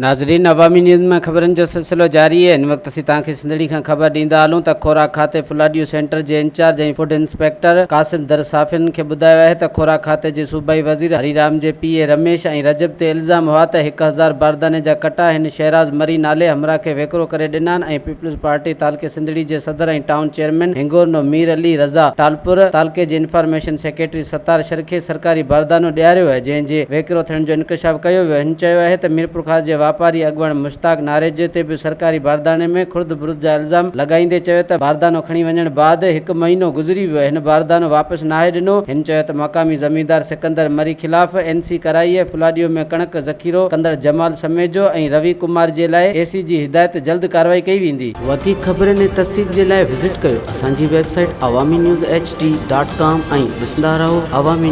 ناظرين عوامي نيوز ۾ خبرن جو سلسلو جاري آهي هن وقت اسين توهان کي سنڌڙي کان خبر ڏيندا هلون ته خوراڪ کاتي ڦلاڏيو سينٽر جي انچارج ۽ فوڊ انسپيڪٽر قاسم در صحافين کي ٻڌايو آهي ته خوراڪ کاتي جي صوبائي وزير هري رام جي پي اي رميش ۽ رجب تي الزام هئا ته 1000 بارداني جا ڪٽا هن شهراز مري نالي همراهه کي ويڪرو ڪري ڏنا آهن ۽ پيپلز پارٽي تعلقي سنڌڙي جي صدر ۽ ٽائون چيئرمين هنگورنو مير علي رضا ٽالپر تعلقي جي انفارميشن سيڪريٽري ستار شر کي سرڪاري باردانو ڏياريو آهي جنهن جي ويڪرو ٿيڻ جو انڪشاف ڪيو ويو. هن چيو آهي ته ميرپورخاص جي واپاري اڳواڻ مشتاق ناريجي تي به سرڪاري بارداڻي ۾ خرد برد جا الزام لڳائيندي چيو ته باردانو کڻي وڃڻ بعد هڪ مهينو گذري ويو هن باردانو واپس ناهي ڏنو. هن چيو ته مقامي زميندار سڪندر مري خلاف اين سي ڪرائي ۽ ڦلاڏيو ۾ ڪڻڪ ذخيرو ڪندڙ جمال سميجو ۽ روي ڪمار جي لاء اي سي جي هدايت جلد ڪارروائي ڪئي ويندي. وڌيڪ خبرن ۽ تفصيل جي لاء وزٽ ڪيو اسان جي website Awami news H D dot com ۽ ڏسندا رهو عوامي.